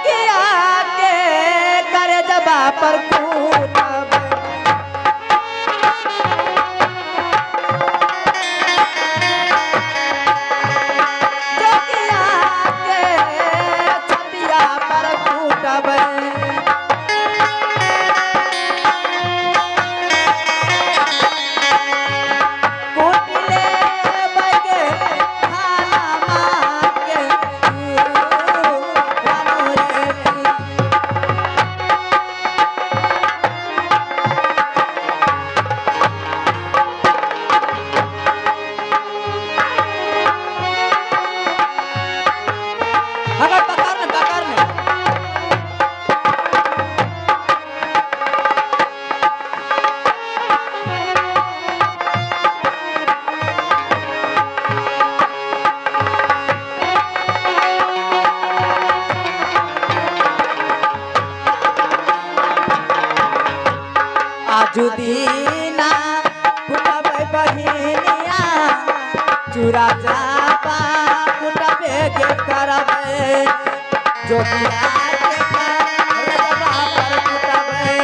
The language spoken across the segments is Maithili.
जोगिया के करे जबा पर कूटबै। जोगिया के छतिया पर कूटबै। कूटि लेबै गे थानामा के रानो रे। अगर पकड़ ले पकड़ ले। आजु दीना कुटबै बहिनिया चूड़ा चापा कुटबे के करबै। जोगिया के करजबा पर कुटबै।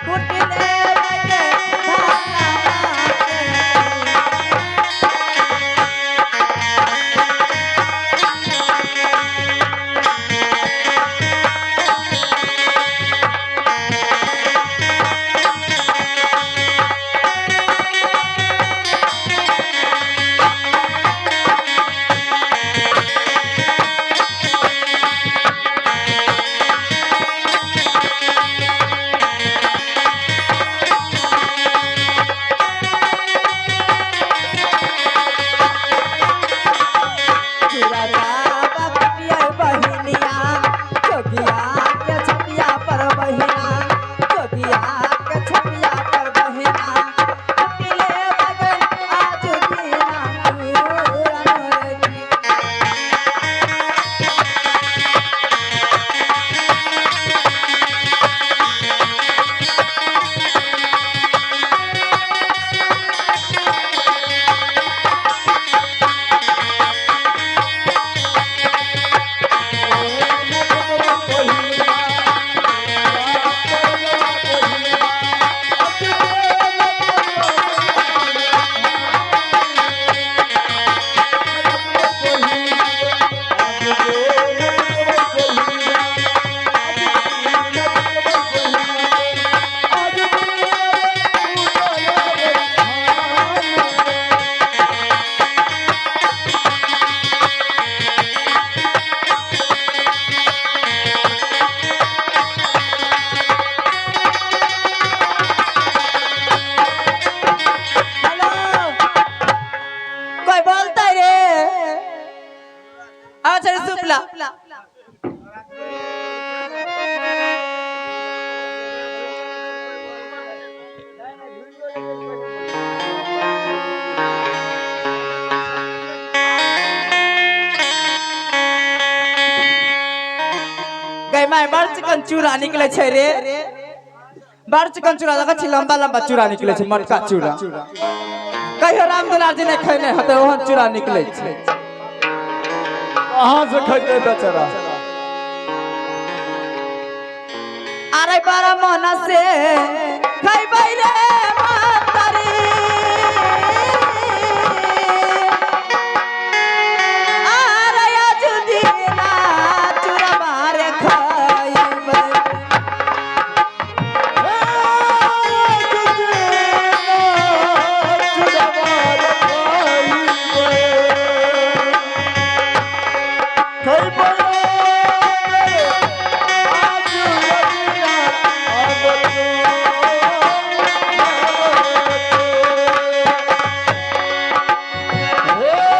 कुटि लेबै गे थानामा के। चूड़ा चापा कुटिया बहिनिया जोगिया के छतिया पर बहिना। जोगिया के छतिया पर बहिना कुटि लेबै गे आजु दीना रानो रे। हेलो, कोई बोलता रे? अच्छा सुपला गई माय बड़ चिकन चूड़ा निकले छै रे। बड़ चिकन चूड़ा देखै छी, लंबा लंबा चूड़ा निकले छै, मोटका चूड़ा। कहियो राम दुलार जी नहि खैने हेतै ओहन चूड़ा निकले छै। कहाँ से खैते बेचारा? अरे बड़ा मन से खैबै रे मंतरी। अरे आजु दिना चूड़ाबा रे खैबै। Yeah.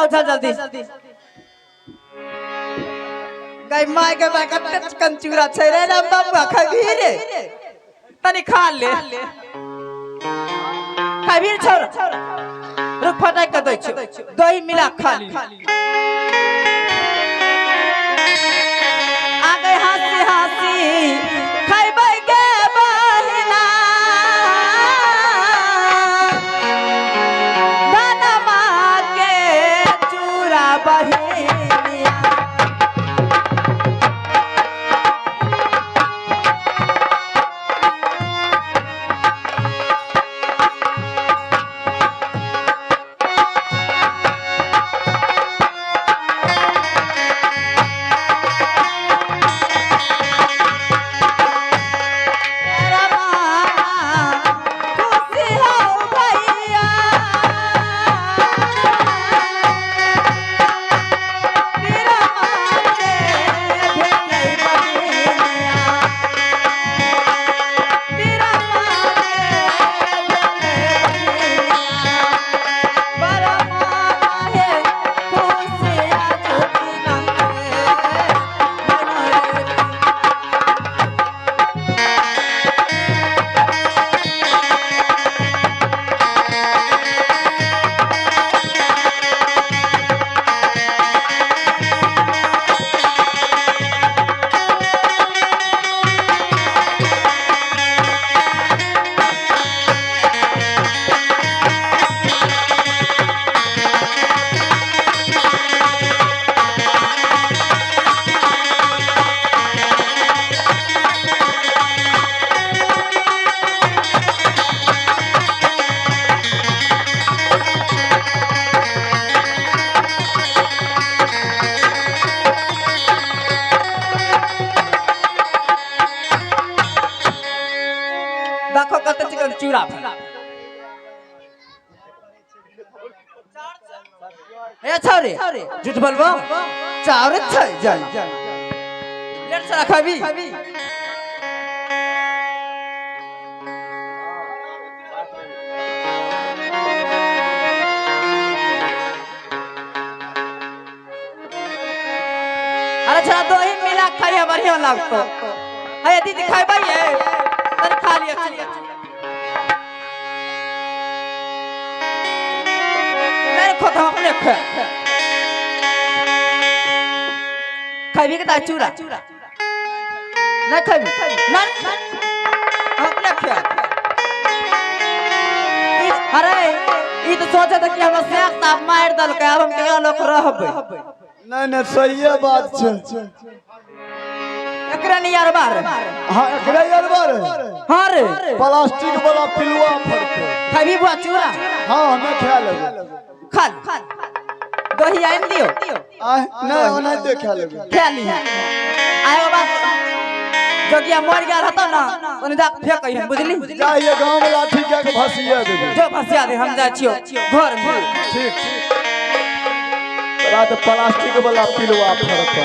उछल जल्दी। गई my के my कते चिकन चूड़ा छै रे राम बाबा, खबी रे तनी खा ले, खबी रे छोरा, रुक फटाक के दै छियौ, दही मिला खा ली। आ गए हंसी हंसी खैबै गे बहिना, धनमा के चूड़ा बहिनिया। खुशी हो भैया, बीरमा के भेटै बहिनिया, बीरमा के भेटै बहिनिया, बरमा हे खुशिया जुटिना रे मनोरे। देखो कते चिकन चूड़ा भेल। हे छौरे झूठ बोलबो, चाउर छै जाना लेट से खबी। अरे छड़ा दही मिला खाइए बढ़िया लागतो। हे दीदी खैबै ये तनी खा लिअ चूड़ा। नहीं खो तो हम अपने खा खैबी के तार चूड़ा नहीं खैबी नहीं हम अपने खा। अरे ई तो सोचे था कि हमरा शेख साहब मार दलकै, आब हम केकरा लोक रहबै। नहीं नहीं सही बात छै। एकरा नहीं यार बार। हाँ एकरा यार बार। हाँ रे प्लास्टिक वाला पिलुआ फड़ते। खैबी बुआ चूड़ा। हाँ हमें खा लेबै। खा दही आनि दियो। नहीं ओनाहिते खा लेबै। खा ली आयो बात जोगिया मर गया रहता ना ओने जा फेंक अइहन बुझली। जाइए गांव में लाठी के भसिया देबै। जो भसिया दे हम जाइ छियो घर में। ठीक तोरा तो प्लास्टिक वाला पिलुआ फड़ता।